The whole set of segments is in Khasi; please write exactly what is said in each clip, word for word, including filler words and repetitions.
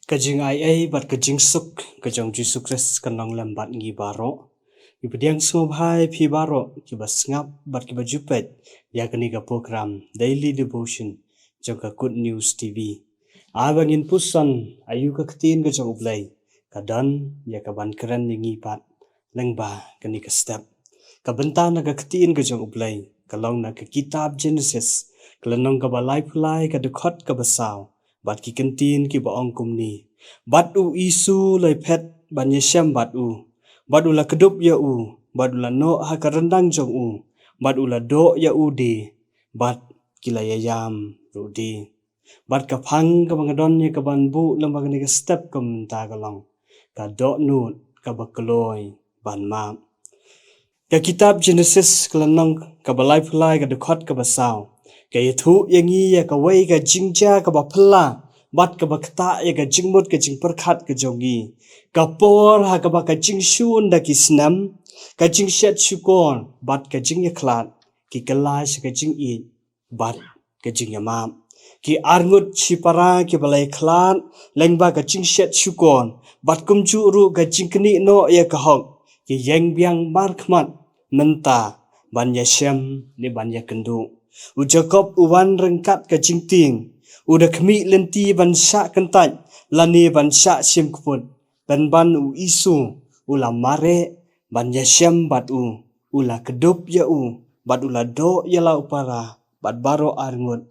Ka jingaiei bad ka jingsuk ka jong u Jisu Khrist kan long lem bad ngi baroh. Ngi pdiang sngewbha ïa phi baroh kiba sngap bad kiba ju peit ïa kane ka program Daily Devotion jong ka Good News T V. Haba ngin puson aïu ka ktien ka jong U Blei, ka don ïa kaban kren ïa ngi pat lyngba kane ka step. Ka bynta na ka ktien ka jong U Blei ka long na ka kitab Genesis, ka lynnong kaba laiphew lai, ka dkhot kaba saw, bad ki kyntien kiba ong kumne: Bad u Isu u la phet ban ïashem bad u, bad u la kdup ïa u, bad u la noh ha ka ryndang jong u, bad u la doh ïa u de, bad ki la ïaïam ruh de. Bad ka phang kaba nga don ïa kaban buh lyngba kane ka step ka mynta ka long: Ka dohnud kaba kloi ban map. Ka kitab Genesis, ka lynnong kaba laiphew lai, ka dkhot kaba saw, ka ïathuh ïa ngi ïa kawei ka jingjia kaba phylla bad kaba ktah ïa ka jingmut ka jingpyrkhat ka jong ngi. Ka por ha kaba ka jingshun da ki snem, ka jingshet shukor bad ka jingïakhlad ki kylla sha ka jingïeit bad ka jingïamap. Ki arngut shipara kiba la ïakhlad lyngba ka jingshet shukor bad kumjuh ruh ka jingknieh noh ïa ka hok, ki ïeng biang markhmat mynta ban ïashem ne ban ïakynduh. U Jakob u wan ryngkat ka jingtieng, u da khmih lynti ban shah kyntait lane ban shah shim kput. Pynban u Isu u la mareh ban ïashem bad u, u la kdup ïa u, bad u la doh ïa la u para, bad baroh arngut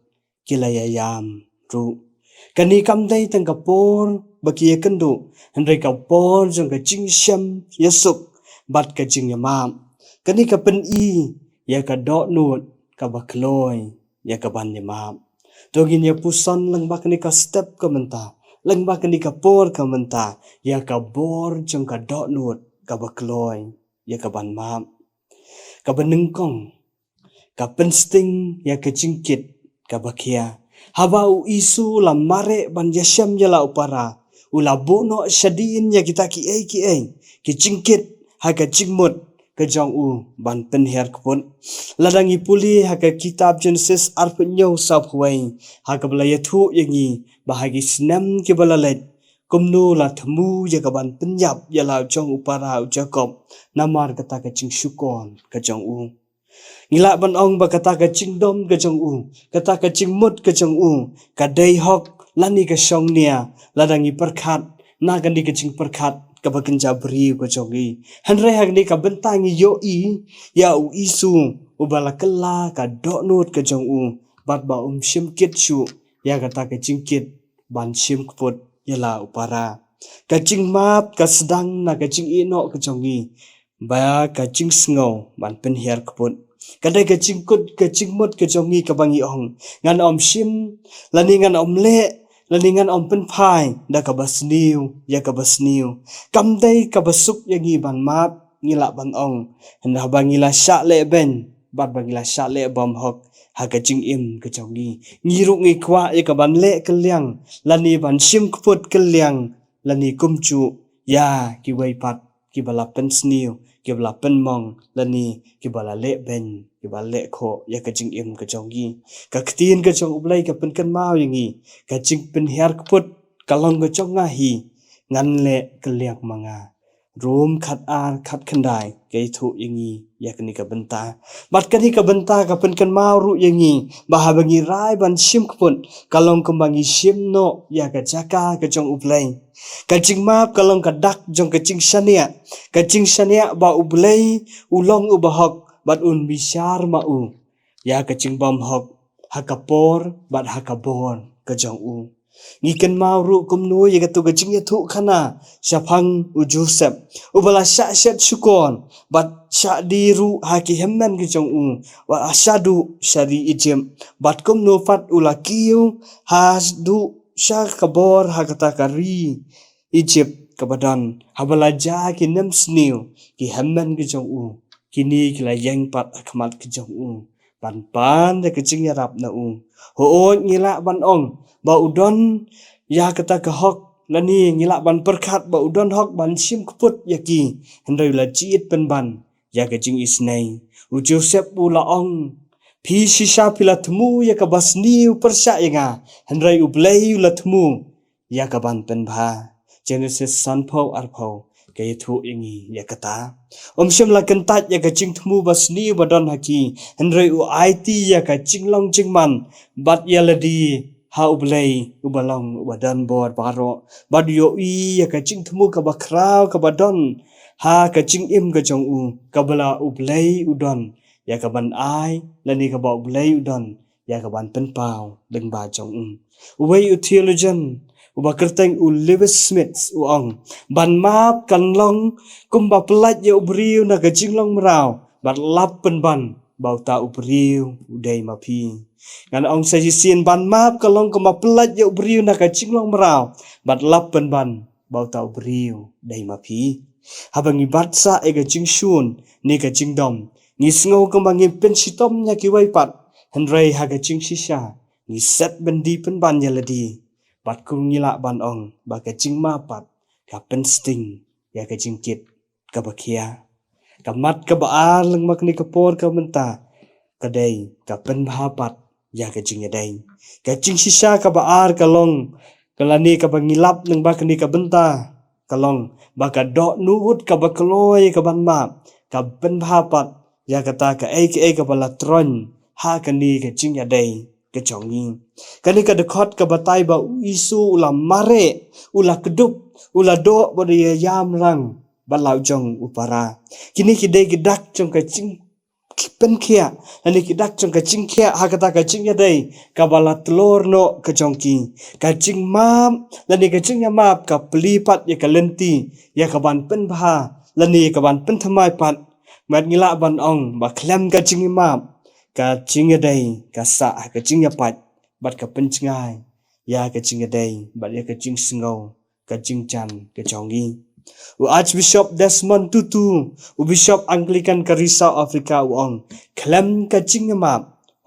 ki la ïaïam ruh. Kane kam dei tang ka por ba ki ïakynduh, hynrei ka por jong ka jingshem ïasuk bad ka jingïamap. Kane ka pyni ïa ka dohnud kaba kloi ïa kaban ïamap. To ngin ïa puson lyngba kane ka step ka mynta, lyngba kane ka por ka mynta, ïa ka bor jong ka dohnud kaba kloi ïa kaban map. Kaba nyngkong, ka pynsting ïa ka jingkit kaba khia. Haba u Isu u la mareh ban ïashem ïa la u para, u la buh noh shadien ïa kita kiei kiei ki jingkit ha ka jingmut ka jong u ban pynhiar kput. Lada ngi pule ha ka kitab Genesis arphew hynñiew, sawphew wei, ha kaba la ïathuh ïa ngi ba ha ki snem kiba la leit, kumno la thmu ïa kaban pynïap ïa la u jong u para u Jakob namar kata ka jingshukor ka jong u. Ngi lah ban ong ba kata ka jingdom ka jong u, kata ka jingmut ka jong u, ka dei hok lane ka shongnia lada ngi pyrkhat na kane ka jingpyrkhat kaba kynja briew ka jong ngi. Hynrei ha kane ka bynta ngi ïohi ïa u Isu uba la kylla ka dohnud ka jong u, bad ba um shim kit shuh ïa kata ka jingkit ban shim kput ïa la u para. Ka jingmap ka sdang na ka jingïehnoh ka jong ngi, ba ka jingsngew ban pynhiar kput. Ka dei ka jingkut ka jingmut ka jong ngi kaba ngi ong, ngan ym shim, lane ngan ym leh, lane ngan ym pynphai da kaba sniew ïa kaba sniew. Kam dei kaba suk ïa ngi ban map, ngi lah ban ong, hynrei haba ngi la shah leh beiñ bad ba ngi la shah leh bymhok ha ka jingim ka jong ngi, ngi ruh ngi kwah ïa kaban leh kylliang lane ban shim kput kylliang, lane kumjuh ïa kiwei pat kiba la pynsniew, kiba la pynmong, lane kiba la leh beiñ, kiba leh khoh ïa ka jingim ka jong ngi. Ka ktien ka jong U Blei ka pynkynmaw ïa ngi, ka jingpynhiar kput ka long ka jong nga hi, ngan leh kylliang ma nga. Rom khat ar, khat khyndai ka ïathuh ïa ngi ïa kane ka bynta. Bad kane ka bynta ka pynkynmaw ruh ïa ngi ba haba ngi rai ban shim kput, ka long kumba ngi shim noh ïa ka jaka ka jong U Blei. Ka jingmap ka long ka dak jong ka jingshaniah, ka jingshaniah ba U Blei u long uba hok bad un bishar ma u ïa ka jingbymhok ha ka por bad ha ka bor ka jong u. Ngi kynmaw ruh kumno ïa kato ka jingïathuhkhana shaphang u Joseph, uba la shah shet shukor bad shah die ruh ha ki hynmen ki jong u, bad shah duh sha ri Egypt, bad kumno pat u la kiew ha duh sha ka bor ha kata ka ri Egypt kaba don. Haba la jia ki nemsniew, ki hynmen ki jong u, kine ki la ïeng pat ha khmat ki jong u ban pan da ka jingïarap na u. Hooid, ngi lah ban ong ba u don ïa kata ka hok, lane ngi lah ban pyrkhat ba u don hok ban shim kput ïa ki, hynrei u la jied pynban ïa ka jingisynei. U Joseph u la ong, phi shisha phi la thmu ïa kaba sniew pyrshah ïa nga, hynrei U Blei u la thmu ïa ka ban pynbha. Genesis sanphew arphew ka ïathuh ïa ngi ïa kata. Um shym la kyntait ïa ka jingthmu ba sniew ba don ha ki, hynrei u aiti ïa ka jinglong jingman bad ïa lade ha U Blei uba long uba don bor baroh, bad u ïohi ïa ka jingthmu kaba khraw kaba don ha ka jingim ka jong u, kaba la U Blei u don ïa ka ban ai lane kaba U Blei u don ïa ka ban pynpaw lyngba jong u. Uwei u theologian uba kyrteng u Lewis Smith u ong, ban map kan long kumba pyllait ïa u briew na ka jinglong mraw bad lap pynban ba uta u briew u dei ma phi. Ngan ong sa shisien, ban map ka long kumba pyllait ïa u briew na ka jinglong mraw bad lap pynban ba uta u briew dei ma phi. Haba ngi bat sah ïa ka jingshun ne ka jingdom, ngi sngew kumba ngi pynshitom ïa kiwei pat, hynrei ha ka jingshisha ngi set byndi pynban ïa lade, bad kum ngi lah ban ong ba ka jingmap pat ka pynsting ïa ka jingkit kaba khia. Ka mat kaba ar lyngba kane ka por ka mynta ka dei ka pynbha pat ïa ka jingïadei. Ka jingshisha kaba ar ka long, ka lane kaba ngi lap lyngba kane ka bynta ka long ba ka dohnud kaba kloi ka ban map ka pynbha pat ïa kata kaei kaei kaba la troiñ ha kane ka jingïadei ka jong ngi. Kane ka dkhot ka batai ba u Isu u la mareh, u la kdup, u la doh bad u ïa ïam rang bad la u jong u para. Kine ki dei ki dak jong ka jing pynkhiah, lane ki dak jong ka jingkhiah ha kata ka jingïadei kaba la tlor noh ka jong ki. Ka jingmap lane ka jingïamap ka plie pat ïa ka lynti ïa ka ban pynbha lane ïa ka ban pynthymmai pat. Bad ngi lah ban ong ba khlem ka jingïamap, ka jingïadei ka sah ha ka jingïapait bad ka pynjngai ïa ka jingïadei bad ïa ka jingsngew ka jingjan ka jong ngi. U Archbishop Desmond Tutu, u Bishop Anglican ka ri South Africa, u ong, khlem ka jingïamap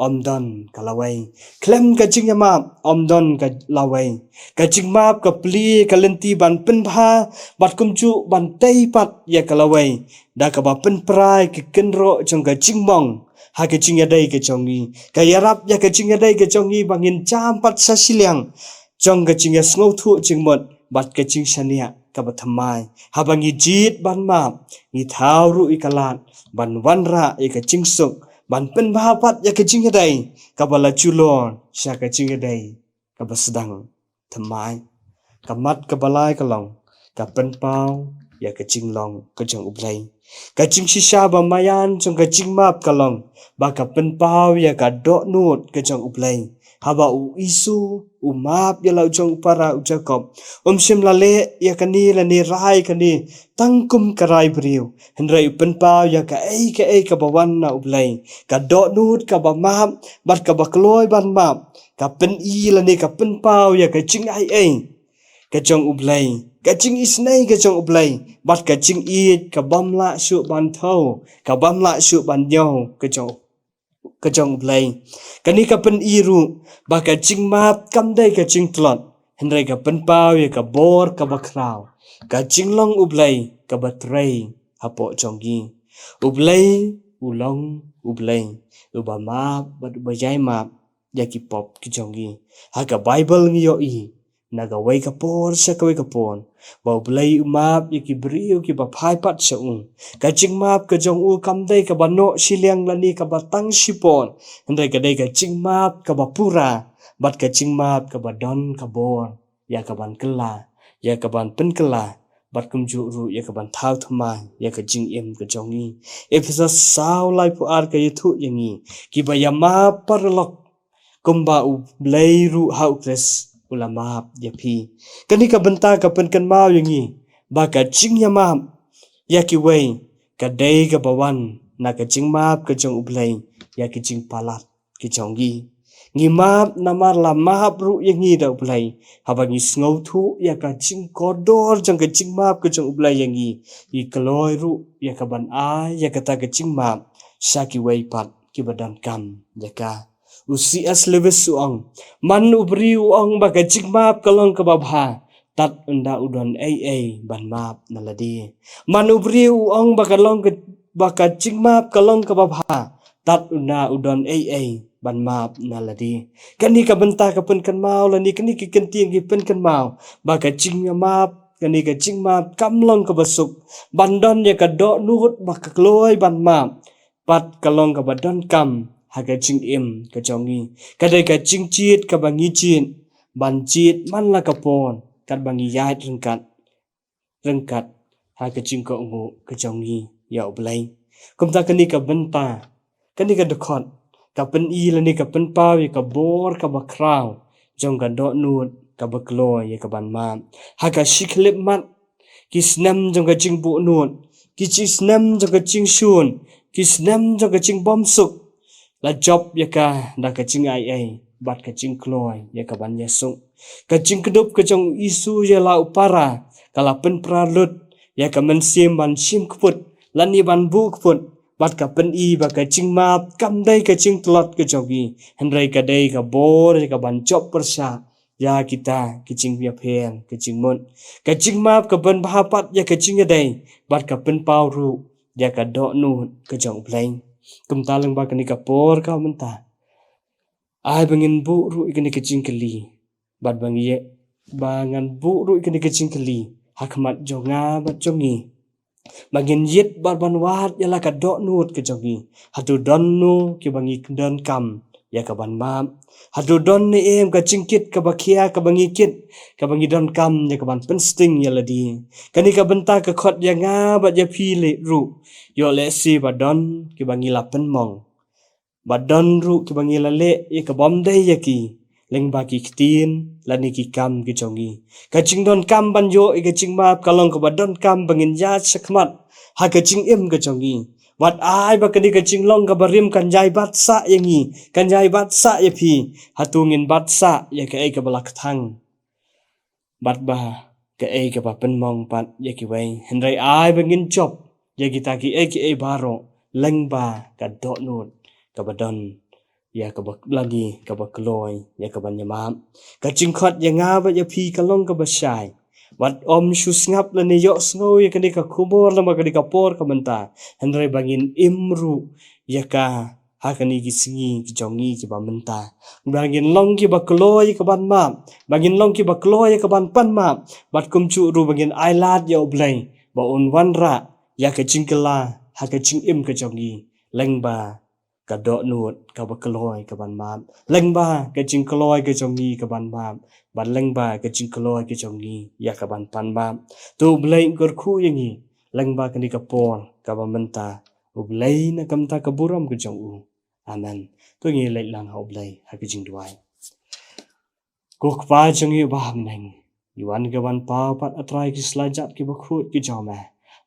ym don ka lawei. Khlem ka jingïamap ym don ka lawei. Ka jingmap ka plie ka lynti ban pynbha bad kumjuh ban tei pat ïa ka lawei da kaba pynpra ïa ka kynroh jong ka jingmong ha ka jingïadei ka jong ngi. Ka ïarap ïa ka jingïadei ka jong ngi ba ngin jam pat sha shiliang jong ka jingïasngewthuh jingmut bad ka jingshaniah kaba thymmai. Haba ngi jied ban map, ngi thaw ruh ïa ka lad ban wanrah ïa ka jingsuk ban pynbha pat ïa ka jingïadei kaba la julor sha ka jingïadei kaba sdang thymmai. Ka mat kaba lai ka long ka pynpaw ïa ka jinglong ka jong U Blei. Ka jingshisha ba maïan jong ka jingmap ka long ba ka pynpaw ïa ka dohnud ka jong U Blei. Haba u Isu u map ïa la u jong u para u Jakob, um shym la leh ïa kane lane rai kane tang kum ka rai briew, hynrei u pynpaw ïa kaei kaei kaba wan na U Blei. Ka dohnud kaba map bad kaba kloi ban map ka pyni lane ka pynpaw ïa ka jingaiei ka jong U Blei, ka jingisynei ka jong U Blei bad ka jingïeit kabym lah shuh ban thew, kabym lah shuh ban ñiew ka jong ka jong U Blei. Kane ka pyni ruh ba ka jingmap kam dei ka jingtlot, hynrei ka pynpaw ïa ka bor kaba khraw, ka jinglong U Blei kaba trei hapoh jong ngi. U Blei u long U Blei uba map bad uba ïai map ïa ki pop ki jong ngi. Ha ka Baibl ngi ïohi na kawei ka por sha kawei ka por ba U Blei u map ïa ki briew kiba phai pat sha u. Ka jingmap ka jong u kam dei kaba noh shiliang lane kaba tang shipor, hynrei ka dei ka jingmap kaba pura bad ka jingmap kaba don ka bor ïa ka ban kylla, ïa ka ban pynkylla bad kumjuh ruh ïa ka ban thaw thymmai ïa ka jingim ka jong ngi. Ephesos saw laiphew ar ka ïathuh ïa ngi, kiba ïamap paralok kumba U Blei ruh ha U Khrist u la map ïa phi. Kane ka bynta ka pynkynmaw ïa ngi ba ka jingïamap ïa kiwei ka dei kaba wan na ka jingmap ka jong U Blei ïa ki jingpalat ki jong ngi. Ngi map namar la map ruh ïa ngi da U Blei. Haba ngi sngewthuh ïa ka jingkordor jong ka jingmap ka jong U Blei ïa ngi, ngi kloi ruh ïa ka ban ai ïa kata ka jingmap sha kiwei pat kiba donkam ïa ka. U C S Lewis u ong, man u briew u ong ba ka jingmap ka long kaba bha, tad ynda u don ei ei ban map na lade. Man u briew u ong ba ka long ka, ba ka jingmap ka long kaba bha, tad ynda u don ei ei ban map na lade. Kane ka bynta ka pynkynmaw lane kane ki kyntien ki pynkynmaw ba ka jingmap, kane ka jingmap kam long kaba suk ban don ïa ka dohnud ba ka kloi ban map, bad ka long kaba donkam ha ka jingim ka jong ngi. Ka dei ka jingjied kaba ngi jied, ban jied man la ka por katba ngi ïaid ryngkat ryngkat ha ka jingkohnguh ka jong ngi ïa U Blei. Kumta kane ka bynta, kane ka dkhot ka pyni lane ka pynpaw ïa ka bor kaba khraw jong ka dohnud kaba kloi ïa ka ban map. Ha ka shi khyllipmat, ki snem jong ka jingbuhnud, ki snem jong ka jingshun, ki snem jong ka jingbymsuk, la jop ïa ka da ka jingai ei bad ka jingkloi ïa ka ban ïasuk. Ka jingkdup ka jong U Jisu ïa la u para ka la pynpra lut ïa ka mynsiem ban shim kput lane ban buh kput, bad ka pyni ba ka jingmap kam dei ka jingtlot ka jong ngi, hynrei ka dei ka bor ïa ka ban jop pyrshah ïa kita ki jingïapher ki jingmut. Ka jingmap ka pynbha pat ïa ka jingïadei bad ka pynpaw ruh ïa ka dohnud ka jong U Blei. Kumta lyngba kane ka por ka mynta, ai ba ngin buh ruh ïa kane ka jingkylli, bad ba ngi, ba ngan buh ruh ïa kane ka jingkylli ha khmat jong nga bad jong ngi, ba ngin ïit bad ban wad ïa la ka dohnud ka jong ngi. Hato don no kiba ngi donkam ïa ka ban map? Hato don ne em ka jingkit kaba khia kaba ngi kit, kaba ngi donkam ïa ka ban pynsting ïa lade? Kane ka bynta ka khot ïa nga bad ïa phi leh ruh. Ïoh lehse ba don kiba ngi la pynmong, ba don ruh kiba ngi la leh ïa ka bym dei ïa ki lyngba ki ktien lane ki kam ki jong ngi. Ka jingdonkam ban ïoh ïa ka jingmap ka long kaba donkam ba ngin ïaid shakhmat ha ka jingim ka jong ngi. Wat ai ba kane ka jinglong kaba rim kan ïai bat sah ïa ngi, kan ïai bat sah ïa phi. Hato ngin bat sah ïa kaei kaba la kthang, bad ba kaei kaba pynmong pat ïa kiwei? Hynrei ai ba ngin jop ïa kita kiei kiei baroh lyngba ka dohnud kaba don ïa kaba lade, kaba kloi ïa ka ban ïamap. Ka jingkhot ïa nga bad ïa phi ka long kaba shai. Wat ym shu sngap lane ïohsngew ïa kane ka khubor lyngba kane ka por ka mynta, hynrei ba ngin im ruh ïa ka ha kine ki sngi ki jong ngi kiba mynta. Ba ngin long kiba kloi ïa ka ban map, ba ngin long kiba kloi ïa ka ban pan map, bad kumjuh ruh ba ngin ailad ïa U Blei ba un wanrah ïa ka jingkylla ha ka jingim ka jong ngi lyngba ka dohnud kaba kloi ka ban map, lyngba ka jingkloi ka jong ngi ka ban map, bad lyngba ka jingkloi ka jong ngi ïa ka ban pan map. To U Blei un kyrkhu ïa ngi lyngba kane ka por kaba mynta. U Blei na ka bynta ka burom ka jong u. Amen. To ngin leit lang ha U Blei ha ka jingduwai. Ko Kpa jong ngi uba ha bneng, ngi wan ka ban paw pat, A Trai, ki sla jat kiba khuid ki jong me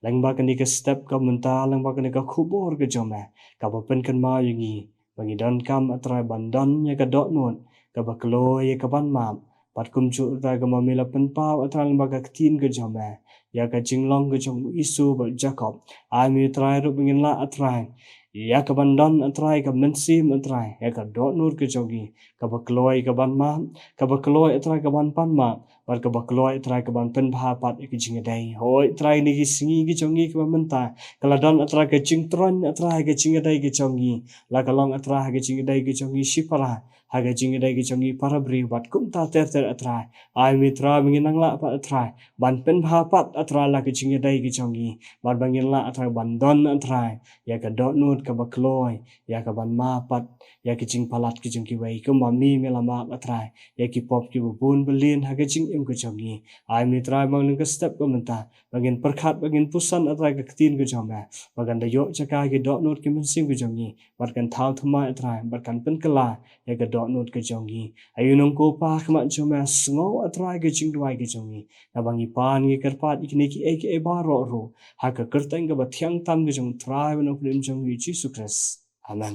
lyngba kane ka step ka mynta, lyngba kane ka khubor ka jong me kaba pynkynmaw ïa ngi ba ngi donkam, A Trai, ban don ïa ka dohnud kaba kloi ïa ka ban map. Bad kumjuh, A Trai, kumba me la pynpaw, A Trai, lyngba ka ktien ka jong me ïa ka jinglong ka jong u Esau bad u Jakob, ai me, A Trai, ruh ba ngin lah, A Trai, ïa ka ban don, A Trai, ka mynsiem, A Trai, ïa ka dohnud ka jong ngi kaba kloi ka ban map, kaba kloi, A Trai, ka ban pan map, bad kaba kloi, A Trai, ka ban pynbha pat ïa ka jingïadei. Hooid, A Trai, kine ki sngi ki jong ngi kiba mynta ka la don, A Trai, ka jingtroiñ, A Trai, ka jingïadei ka jong ngi. La ka long, A Trai, ka jingïadei ka jong ngi shipara, ha ka jingïadei ka jong ngi para briew, bad kumta ter ter, A Trai. Ai me, A Trai, ba ngin nang lah pat, A Trai, ban pynbha pat, A Trai, la ka jingïadei ka jong ngi, bad ba ngin lah, A Trai, ban don, A Trai, ïa ka dohnud kaba kloi ïa ka ban map pat ïa ka jingpalat ka jong kiwei, kumba me, me la map, A Trai, ïa ki pop kiba bun ba lin ha ka jingim ka jong ngi. Ai me, A Trai, ba lyngba ka step ka mynta ba ngin pyrkhat, ba ngin puson, A Trai, ka ktien ka jong me, ba kan da ïoh jaka ïa ka dohnud ka mynsiem ka jong ngi, bad kan thaw thymmai, A Trai, bad kan pynkylla ïa ka dohnud ka jong ngi. Ai u nongkyrpad khmat jong me, sngew, A Trai, ka jingduwai ka jong ngi, naba ngi pan ngi kyrpad ïa kine kiei kiei baroh ruh ha ka kyrteng kaba thiang tam ka jong U Trai bad U Nongpynim jong ngi, U Jisu Khrist. Amen.